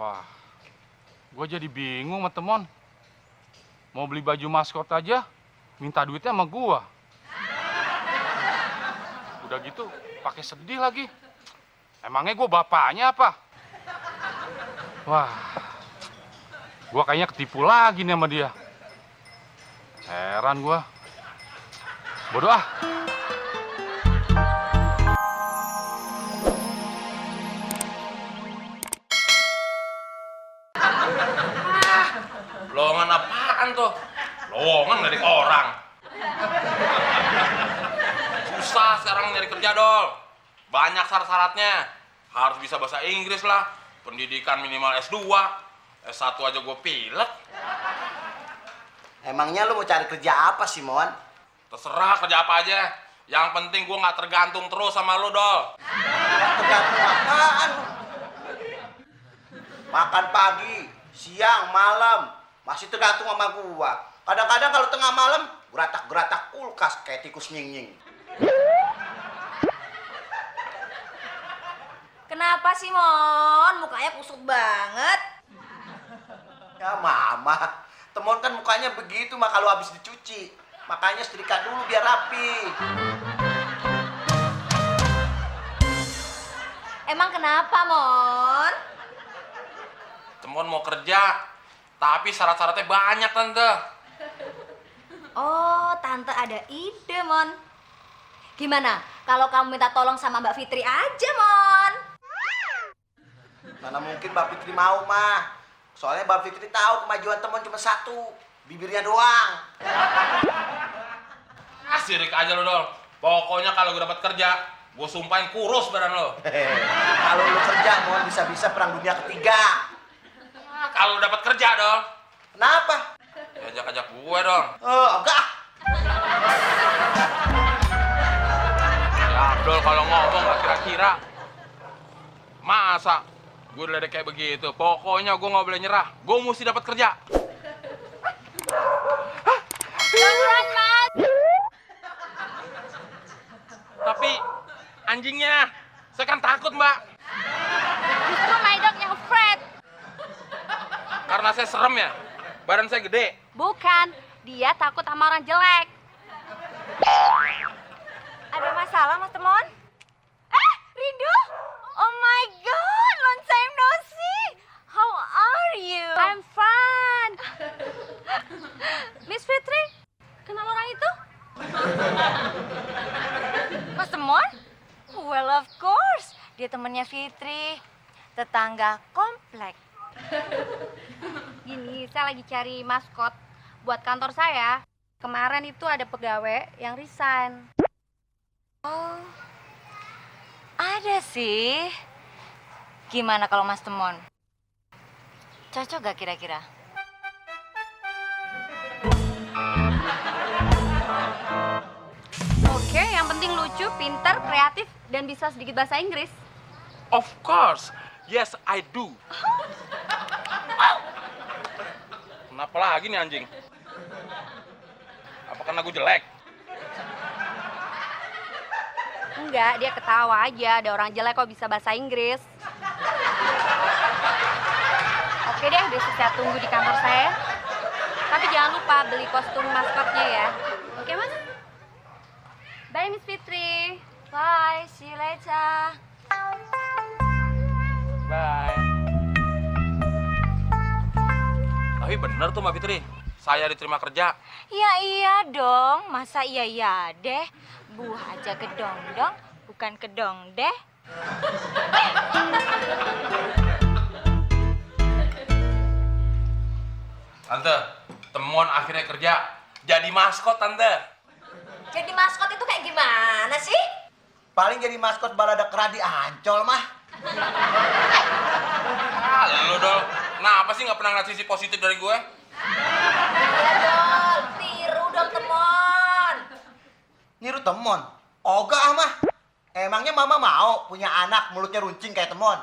Wah, gue jadi bingung sama Temon. Mau beli baju maskot aja, minta duitnya sama gue. Udah gitu, pakai sedih lagi. Emangnya gue bapaknya apa? Wah, gue kayaknya ketipu lagi nih sama dia. Heran gue. Bodoh ah. Lowongan apaan tuh? Lowongan dari orang. Susah sekarang nyari kerja, Dol. Banyak syarat-syaratnya. Harus bisa bahasa Inggris lah. Pendidikan minimal S2. S1 aja gue pilek. Emangnya lu mau cari kerja apa sih, Mon? Terserah kerja apa aja. Yang penting gue nggak tergantung terus sama lu, Dol. Tergantung apaan? Makan pagi, siang, malam. Masih tergantung sama gua. Kadang-kadang kalau tengah malam, geratak-geratak kulkas kayak tikus nying-nying. Kenapa sih, Mon? Mukanya kusut banget. Ya, Mama. Temon kan mukanya begitu mah kalau habis dicuci. Makanya setrika dulu biar rapi. Emang kenapa, Mon? Temon mau kerja, tapi syarat-syaratnya banyak, Tante. Oh, Tante ada ide, Mon. Gimana kalau kamu minta tolong sama Mbak Fitri aja, Mon? Mana mungkin Mbak Fitri mau, mah. Soalnya Mbak Fitri tahu kemajuan Temon cuma satu. Bibirnya doang. Sirik aja lo, Dol. Pokoknya kalau gue dapat kerja, gue sumpahin kurus badan lo. Kalau lu kerja, Mon, bisa-bisa perang dunia ketiga. Kalau dapat kerja, Dol. Kenapa? Ya ajak-ajak gue dong. Enggak. Ya, Dol, kalau ngomong gak kira-kira. Masa gue diledek kayak begitu? Pokoknya gue gak boleh nyerah. Gue mesti dapat kerja. Beneran, Mas. Tapi anjingnya, saya kan takut, Mbak. Justru my dog yang afraid. Karena saya serem ya. Badan saya gede. Bukan, dia takut sama orang jelek. Ada masalah, Mas Temon? Rindu? Oh my God, long time no see. How are you? I'm fine. Miss Fitri, kenal orang itu? Mas Temon? Well, of course. Dia temannya Fitri, tetangga komplek. Gini, saya lagi cari maskot buat kantor saya. Kemarin itu ada pegawai yang resign. Oh, ada sih. Gimana kalau Mas Temon? Cocok gak kira-kira? Oke, yang penting lucu, pintar, kreatif, dan bisa sedikit bahasa Inggris. Of course. Yes, I do. Kenapa lagi nih anjing? Apa karena gue jelek? Enggak, dia ketawa aja. Ada orang jelek kok bisa bahasa Inggris. Oke deh, besok saya tunggu di kantor saya. Tapi jangan lupa beli kostum maskotnya ya. Oke, Mas? Bye, Miss Fitri. Bye, see you later. Bye. Tapi bener tuh Mbak Fitri, saya diterima kerja. Ya iya dong, masa iya deh. Buah aja kedong-dong, bukan kedong deh. Tante, Temon akhirnya kerja jadi maskot, Tante. Jadi maskot itu kayak gimana sih? Paling jadi maskot balada kera di Ancol, mah. Lu, Dol, kenapa sih nggak pernah ngeliat sisi positif dari gue? Iya dong, tiru dong Temon. Niru Temon. Ogah, mah. Emangnya Mama mau punya anak mulutnya runcing kayak Temon?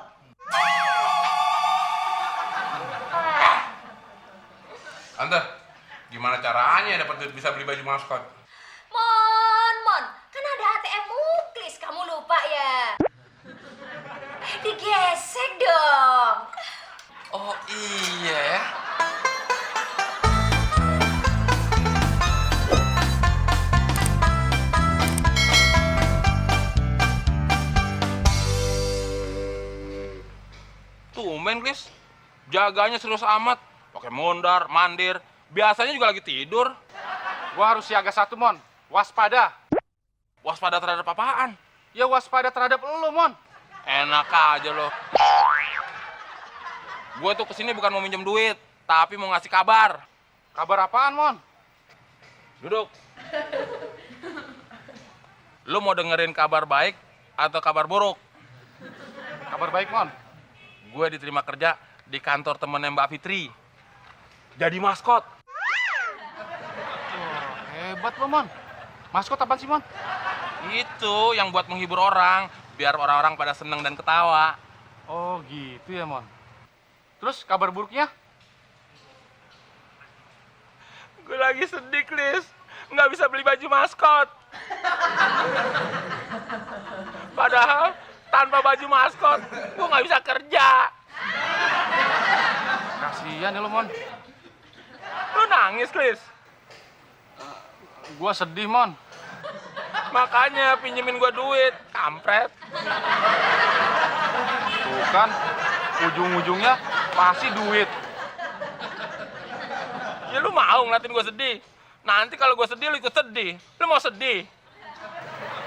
Tante, gimana caranya dapat duit bisa beli baju maskot? Mon, kan ada ATM Muklis, kamu lupa ya? Digesek dong. tumben, Klis. Jaganya serius amat. Pakai mondar, mandir. Biasanya juga lagi tidur. Gua harus siaga satu, Mon. Waspada. Waspada terhadap apaan? Ya waspada terhadap lu, Mon. Enak aja lo. Gue tuh kesini bukan mau minjem duit, tapi mau ngasih kabar. Kabar apaan, Mon? Duduk. Lu mau dengerin kabar baik atau kabar buruk? Kabar baik, Mon. Gue diterima kerja di kantor temennya Mbak Fitri. Jadi maskot. Hebat lo, Mon. Maskot apaan sih, Mon? Itu yang buat menghibur orang, biar orang-orang pada seneng dan ketawa. Oh, gitu ya, Mon. Terus kabar buruknya? Gue lagi sedih, Klis. Nggak bisa beli baju maskot. Padahal tanpa baju maskot, gue nggak bisa kerja. Kasihan ya lo, Mon. Lu nangis, Klis. Gua sedih, Mon. Makanya pinjemin gue duit, kampret. Tuh kan, ujung-ujungnya pasti duit. Ya lu mau ngeliatin gue sedih? Nanti kalau gue sedih, lu ikut sedih. Lu mau sedih?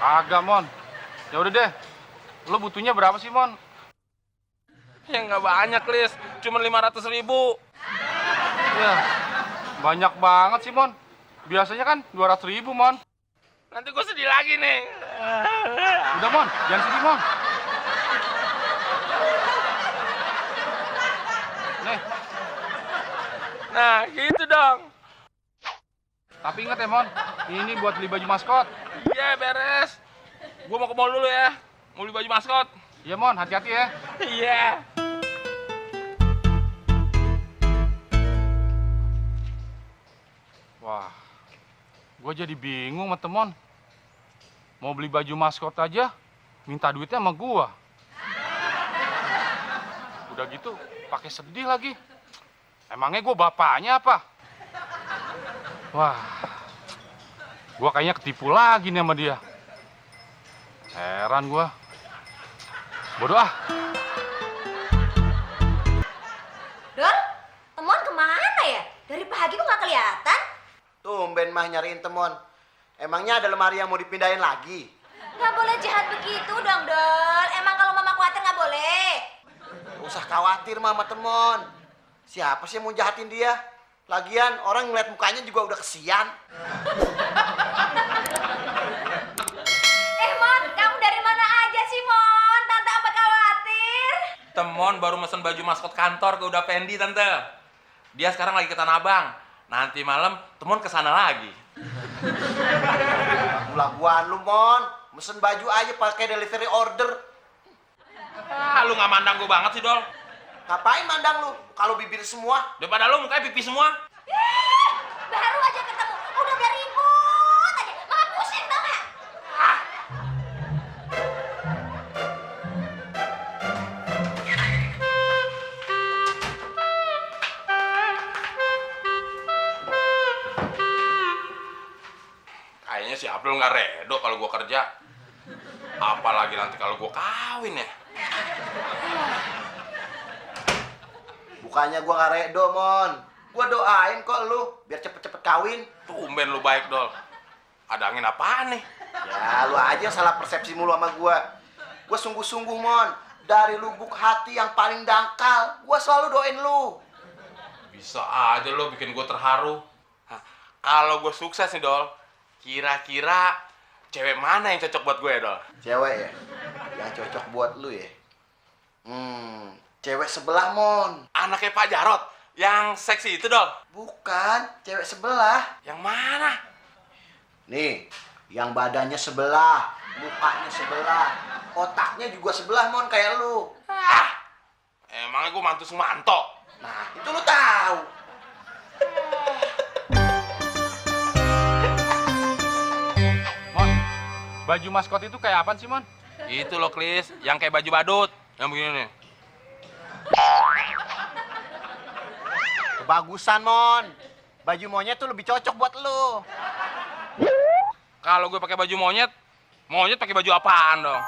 Agak, Mon. Ya udah deh. Lo butuhnya berapa sih, Mon? Ya nggak banyak, Klis. Cuma 500.000. Ya, banyak banget sih, Mon. Biasanya kan 200.000, Mon. Nanti gue sedih lagi nih. Udah, Mon. Jangan sedih, Mon. Nih, Nah, gitu dong. tapi ingat ya, Mon. Ini buat beli baju maskot. Iya, beres. Gue mau ke mall dulu ya. Mau beli baju maskot. Iya, Mon. Hati-hati ya. Iya. Wah, gue jadi bingung sama Temon. Mau beli baju maskot aja, minta duitnya sama gua. Udah gitu, pakai sedih lagi. Emangnya gua bapaknya apa? Wah, gua kayaknya ketipu lagi nih sama dia. Heran gua. Bodoh ah. Don, Temon kemana ya? Dari pagi kok nggak kelihatan? Tumben mah nyariin Temon. Emangnya ada lemari yang mau dipindahin lagi? Nggak boleh jahat begitu dong, Don. Emang kalau mama khawatir nggak boleh? Gak usah khawatir mah sama Temon. Siapa sih yang mau jahatin dia? Lagian orang ngeliat mukanya juga udah kesian. Mon, kamu dari mana aja sih, Mon? Tante apa khawatir? Temon baru mesen baju maskot kantor ke Uda Pendi, Tante. Dia sekarang lagi ke Tanah Abang. Nanti malam Temon kesana lagi. Laguan lu, Mon. Mesen baju aja pakai delivery order. Ah, lu nggak mandang gue banget sih, Dol. Ngapain mandang lu? Kalau bibir semua. Daripada lu mukanya pipi semua. Baru aja ketemu, udah biar ribut aja. Mama pusing tau nggak? Kayaknya si April nggak redo kalau gue kerja. Apalagi nanti kalau gue kawin ya. Bukannya gua gak redo, Mon. Gua doain kok lu biar cepet-cepet kawin. Tumben lu baik, Dol. Ada angin apaan nih? Ya, lu aja salah persepsi mulu sama gua. Gua sungguh-sungguh, Mon. Dari lubuk hati yang paling dangkal, gua selalu doain lu. Bisa aja lo bikin gue terharu. Hah, kalau gue sukses nih, Dol, kira-kira cewek mana yang cocok buat gue ya, Dol? Cewek ya? Yang cocok buat lu ya? Cewek sebelah, Mon. Anaknya Pak Jarot, yang seksi itu, Dol. Bukan, cewek sebelah. Yang mana? Nih, yang badannya sebelah, mukanya sebelah, otaknya juga sebelah, Mon, kayak lu. Ah, emangnya gue mantu semanto. Nah, itu lu tahu. Mon, baju maskot itu kayak apaan sih, Mon? Itu loh, Klis, yang kayak baju badut. Yang begini nih. Kebagusan, Mon. Baju monyet tuh lebih cocok buat lu. Kalau gue pakai baju monyet, monyet pakai baju apaan dong?